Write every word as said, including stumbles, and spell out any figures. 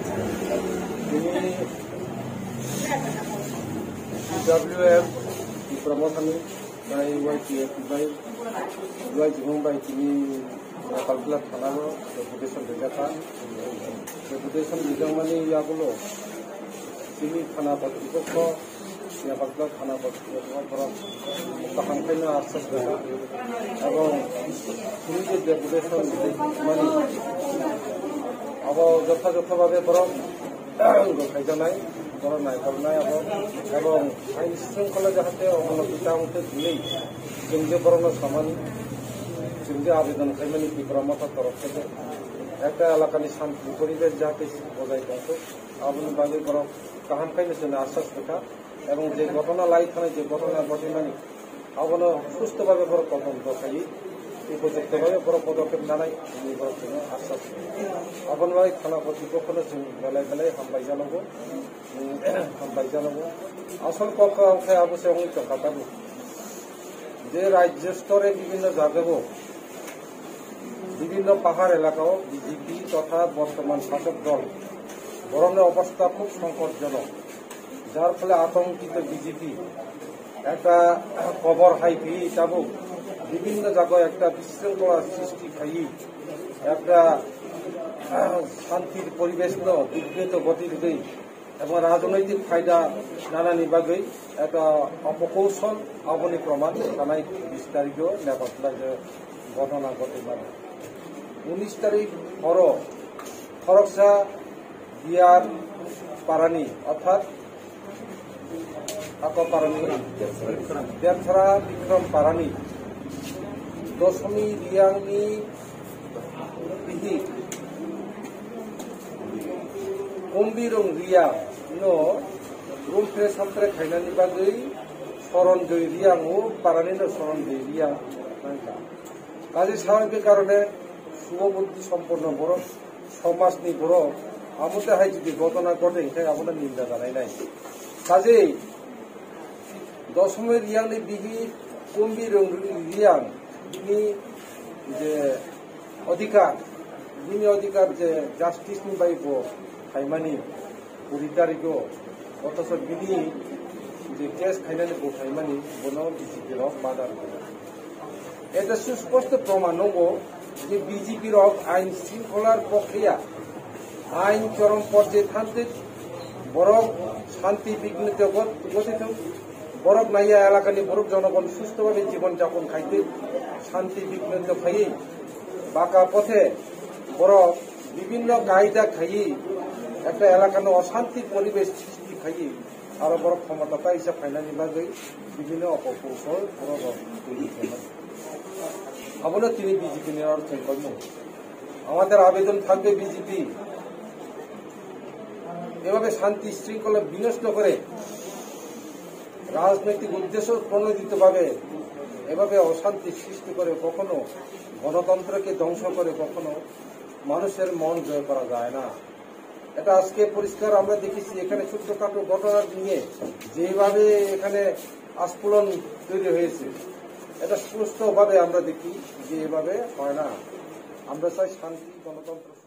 Tini T W F Tipra Mothani bai Y T F bai Y T F bai tini Nepal Blood Thana o deputation rijak kha. Deputation rijakmani yagulo tini thana kotropokho Nepal thana borok kaham khaino aswk rwkha. Ebong chini je deputation mani abo jotha jotha bhabe borok gothajaknai, borok naikolnai abo, ebong ain shringkhola jahate omono kita ungte hinwi chwng je borokno samani, chwng je abedon khaimani Tipra Motha torok theke ekta elakani shanti poribesh jahate bojai tongthok, aboni bagwi borok kaham khaino chwngno aswk rwkha. Ebong je ghotona lai thanai, je ghotona ghotimani, abono susto bhabe borok todonto khaiwi, upojukto bhabe borok podokkhep nanai hinwi borok chwngno aswk. Aboni bagwi thana kotropokhono chwng belai belai hambai janogo, hambai janogo. Asol kok kha wngkhe abo se wngwi tongkha tabuk. Je rajyo store bibhinno jagao, bibhinno pahar elakao B J P totha bortoman shasok dol, borokni obostha khub songkotjonok, jar phole atonkito B J P. Ekta kobor hai phi tabuk bibhinno jagao ekta bisringkhola srishti khaiwi, ekta shantir poribeshno bignoto goti rwgwi, ebong rajnoitik phaida nanani bagwi ekta opokousol, aboni proman tanai bis tarikho Nepal Flag ghotona ghotimani. Unis tarik horo khoroksa Biyar parani, orthat ako parani, Derthra Bikram parani, Dosomi Riyangni bihik Kumbirung Riyang no rumphre samtre khainani bagwi Soronjoi Riyang o parani no Soronjoi Riyang nangkha. Kaje sababik karone subo buddhi somponno borok, somajni borok, amo te hai jodi ghotona ghote hinkhe abono ninda janai nai. Kaje Dosomi Riyangni bihik Kumbirung Riyang bini je odhikar, bini odhikar je justice ni bai bo khaimani kuri tarikho, othocho bini je case khainani bo khaimani bono B J P rok bada rwkha. Ete susposto proman nungo je B J P rok ain shringkholar pokhe ya, ain chorom porje thante borok shanti bignoto got-, gotithok. Borok naiya elakani borok jonogon susto bhabe jibon japon khaitwi shanti bignoto khaiwi baka pothe borok bibhinno kaida khaiwi ekta elakano oshanti poribesh srishti khaiwi aro borok khomota paisa phainani bagwi bibhinno opokousol borok rok twi khaimani. Abono tini B J P ni aro chengkolmung. আমাদের আবেদন থাকবে বিজেপি এভাবে শান্তি শৃঙ্খলা বিনষ্ট করে রাজনৈতিক উদ্দেশ্য প্রণোদিতভাবে এভাবে অশান্তি সৃষ্টি করে কখনো গণতন্ত্রকে ধ্বংস করে কখনো মানুষের মন জয় করা যায় না। এটা আজকে পরিষ্কার আমরা দেখেছি, এখানে ছোট্টখাটো ঘটনা নিয়ে যেভাবে এখানে আস্ফোলন তৈরি হয়েছে, এটা স্পষ্টভাবে আমরা দেখি যে এভাবে হয় না। আমরা চাই শান্তি, গণতন্ত্র।